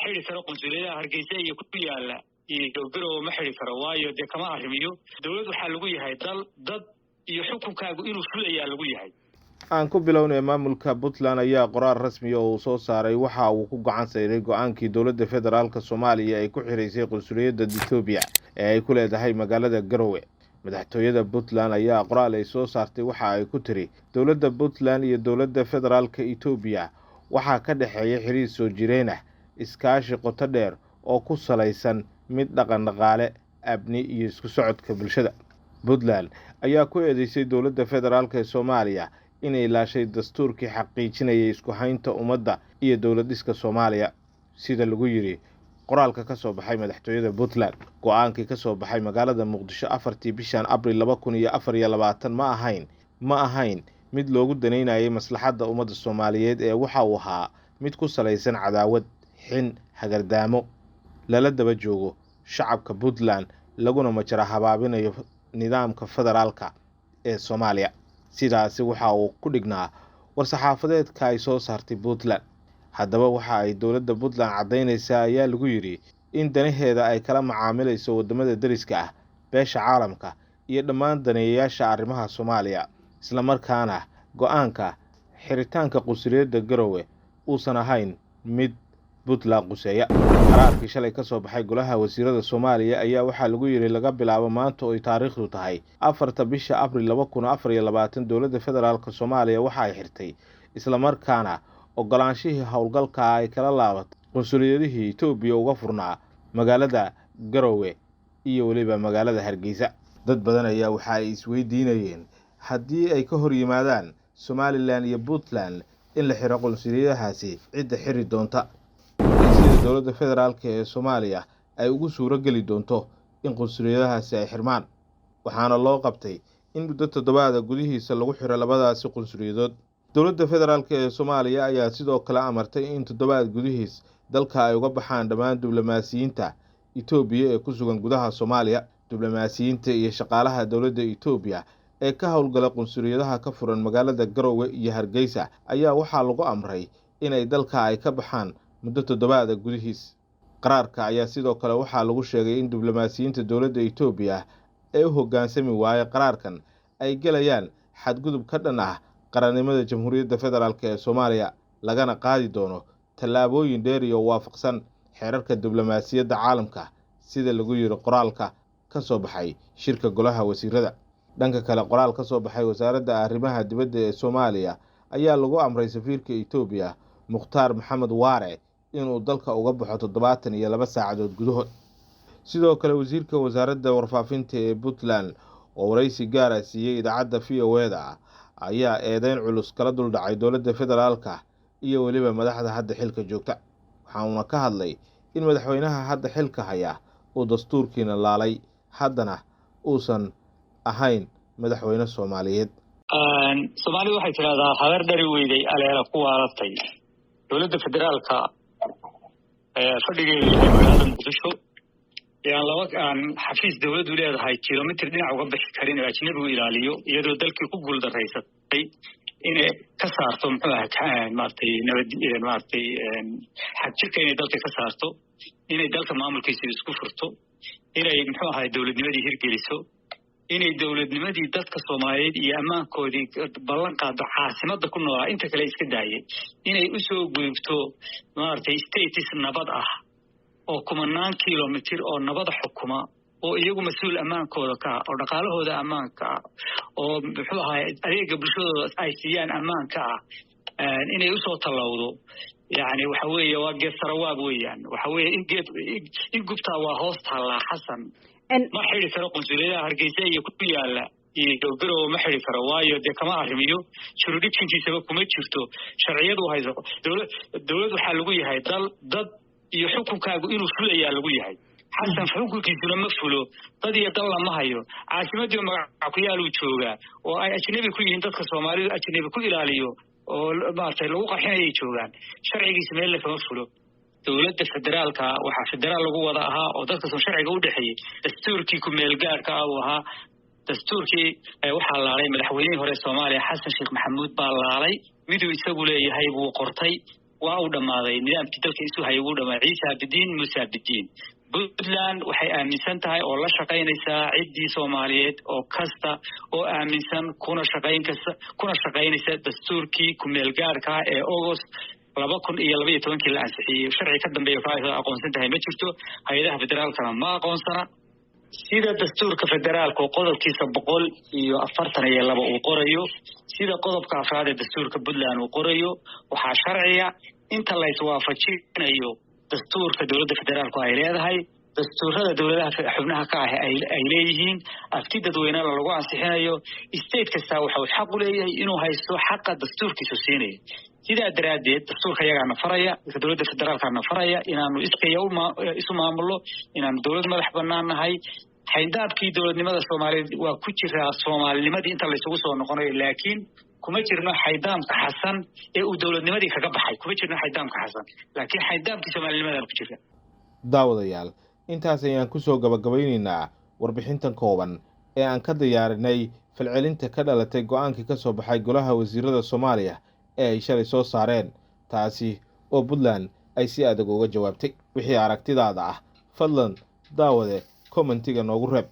Xidi karo qunsuliyadaha Hargeysa iyo ku yaala iyo Garowe, ma xidi karo, waayo dee kama arrimiyo. Dowlad waxaa lagu yahay dal, dad iyo xukunkaagu inuu fulayaa lagu yahay. Aan ku bilownay, maamulka Puntland ayaa qoraal rasmiya oo uu soo saaray waxa uu ku gacan sayray go-aankii dowladda federaalka Soomaaliya ay ku xiraysay qunsuliyadda Etoobiya ee ay ku leedahay magaalada Garowe. Madaxtooyada Puntland ayaa qoraal ay soo saartay waxa ay ku tiri: dowladda Puntland iyo dowladda federaalka Etoobiya waxaa ka dhexeeya xiriir soo jireen ah, iskaashi qoto dheer oo ku salaysan mid dhaqan, dhaqaale, amni iyo isku socodka bulshada. Puntland ayaa ku eedeysay dowladda federaalk ee Soomaaliya inay laashay dastuurkii xaqiijinayay isku haynta ummadda iyo dowlad dhiska Soomaaliya, sida lagu yiri qoraalka ka soo baxay madaxtooyada Puntland. Go-aankii ka soo baxay magaalada Muqdisho 4-tii bishan Abril 2024 ma ahayn mid loogu daneynayay maslaxadda ummadda Soomaaliyeed ee waxa uu ahaa mid ku salaysan cadaawad, xin, hagardaamo lala daba joogo shacabka Puntland, laguna majara habaabinayo nidaamka federaalka ee Soomaaliya. Sidaasi waxa uu ku dhignaa war-saxaafadeedka ay soo saartay Puntland. Haddaba waxa ay dowladda Puntland caddaynaysaa, ayaa lagu yidhi, in danaheeda ay kala macaamilayso waddamada deriska ah, beesha caalamka iyo dhammaan daneeyayaasha arrimaha Soomaaliya, islamarkaana go-aanka xiritaanka qunsuliyadda Garowe uusan ahayn mid Puntland quseeya. Qaraarkii shalay ka soo baxay golaha wasiirada Soomaaliya ayaa waxaa lagu yidhi: laga bilaabo maanta oo ay taariikhdu tahay 4-ta bisha Abril 2024, dowladda federaalka Soomaaliya waxa ay xirtay, islamarkaana ogolaanshihii howlgalka ay kala laabatay qunsuliyadihii Etoobiya uga furnaa magaalada Garowe iyo weliba magaalada Hargeysa. Dad badan ayaa waxa ay isweydiinayeen haddii ay ka hor yimaadaan Somaliland iyo Puntland in la xiro qunsuliyadahaasi, cidda xiri doonta iyo sida dowladda federaalka ee Soomaaliya ay ugu suuro geli doonto in qunsuliyadahaasi ay xirmaan. Waxaana loo qabtay in muddo toddobaada gudihiisa lagu xiro labadaasi qunsuliyadood. Dowladda federaalk ee Soomaaliya ayaa sidoo kale amartay in toddobaad gudihiis dalka ay uga baxaan dhammaan diblomaasiyiinta Etoobiya ee ku sugan gudaha Soomaaliya. Diblomaasiyiinta iyo shaqaalaha dowladda Etoobiya ee ka howlgala qunsuliyadaha ka furan magaalada Garowe iyo Hargeysa ayaa waxaa lagu amray inay dalka ay ka baxaan muddo toddobaada gudihiis. Qaraarka ayaa sidoo kale waxaa lagu sheegay in diblomaasiyiinta dowladda Etoobiya ee u hoggaansami waayay qaraarkan ay gelayaan xadgudub ka dhan ah qarannimada Jamhuuriyadda Federaalk ee Soomaaliya, lagana qaadi doono tallaabooyin dheer iyo waafaqsan xeerarka diblomaasiyadda caalamka, sida lagu yiri qoraalka ka soo baxay shirka golaha wasiirada. Dhanka kale, qoraal ka soo baxay wasaaradda arrimaha dibadda ee Soomaaliya ayaa lagu amray safiirka Etoobiya Mukhtaar Maxamed Waare inuu dalka uga baxo 72 saacadood gudahood. Sidoo kale, wasiirka wasaaradda warfaafinta ee Puntland oo waraysi gaara siiyey idaacadda VOA-da ayaa eedeyn culus kala duldhacay dowladda federaalka iyo weliba madaxda hadda xilka joogta. Waxauuna ka hadlay in madaxweynaha hadda xilka haya uu dastuurkiina laalay, haddana uusan ahayn madaxweyne Soomaaliyeed. Soomaalidu waxay tidhahdaa: "Habeer dhari weyday aleela ku waalatay." Dowladda federaalka fadhigeedu yahay magaalada Muqdisho ee aan laba aan xafiis dowladdu leedahay kilomitr dhinac uga bixi karin oo ajnabigu ilaaliyo, iyadoo dalkii ku guuldaraysatay inay ka saarto, muxuu ahay, maaragtay, nabad, maaragtay, xagjirka inay dalka ka saarto, inay dalka maamulkiisa isku furto, inay, muxuu ahay, dowladnimadii hirgeliso, inay dowladnimadii dadka Soomaaliyeed iyo ammaankoodii ballan qaado, caasimadda ku noolaa inta kale iska daayay, inay usoo gudubto, maaragtay, states nabad ah oo kumanaan kilomitir oo nabada xukuma, oo iyagu mas-uul ammaankooda ka ah, oo dhaqaalahooda ammaanka ah, oo, muxuu ahay, adeega bulshadooda ay siiyaan ammaanka ah, inay usoo tallawdo. Yani waxa weeye waa geed sarawaab weeyaan. Waxa weeye in geed in gubtaa waa hoos taallaa. Xasan ma xidi karo qunsuliyadaha Hargeysa iyo ku yaala iyo Garowe, ma xidi karo, waayo dee kama arrimiyo, jurisdictionkiisaba kuma jirto, sharciyadu hayso. Dowlad waxaa lagu yahay dal, dad iyo xukunkaagu inuu fulayaa lagu yahay. Xasan xukunkiisuna ma fulo, dad iyo dal lama hayo. Caasimadii magaca ku yaaluu joogaa oo ay ajnabi ku yihiin dadka Soomaalidu, ajnabi ku ilaaliyo oo, maaragtay, lagu qarxinayay joogaan. Sharcigiisa meelle kama fulo. Dowladda federaalka waxaa federaal lagu wada ahaa oo dadka soo sharciga u dhexeeyey dastuurkii ku-meelgaarka ah uu ahaa. Dastuurkii waxaa laalay madaxweynihii hore Soomaaliya, Xasan Sheekh Maxamuud baa laalay. Miduu isagu leeyahay buu qortay. Waa uu dhammaaday nidaamkii dalka isu hayay, wuu dhammaaday. Ciise Abidiin, Muuse Abidiin. Puntland waxay aaminsan tahay oo la shaqaynaysaa ciddii Soomaaliyeed oo kasta oo aaminsan kuna shaqayn kasta kuna shaqaynaysa dastuurkii kumeelgaarka ee August 2012-kii la ansixiyey. Sharci ka dambeeya ka aqoonsan tahay ma jirto, hay-adaha federaalkana ma aqoonsana. Sida dastuurka federaalka oo qodobkiisa 142 uu qorayo, sida qodobka afraad ee dastuurka Puntland uu qorayo, waxaa sharciya inta la iswaafajinayo dastuurka dowladda federaalku ay leedahay, dastuurada dowladaha xubnaha ka ah ay leeyihiin, afti dadweynena lagu ansixinayo, state kastaa waxau xaq u leeyahay inuu haysto xaqa dastuurkiisu siinaya. Sidaa daraaddeed dastuurka iyagaana faraya, dowladda federaalkaana faraya inaanu iskaya isu maamullo, inaanu dowlad madax bannaan nahay. Xayndaabkii dowladnimada Soomaaliyeed waa ku jiraa soomaalinimadii inta laysugu soo noqonayo, laakiin kuma jirno xaydaamka Xasan ee uu dowladnimadii kaga baxay. Kuma jirno xaydaamka Xasan, laakiin xaydaamkii soomaalinimadaan ku jirna. Daawadayaal, intaas ayaan kusoo gabagabaynaynaa warbixintan kooban ee aan ka diyaarinay falcelinta ka dhalatay go-aankii ka soo baxay golaha wasiirada Soomaaliya ee ay shalay soo saareen, taasi oo Puntland ay si adag uga jawaabtay. Wixii aragtidaada ah, fadlan daawade, commentiga noogu reeb.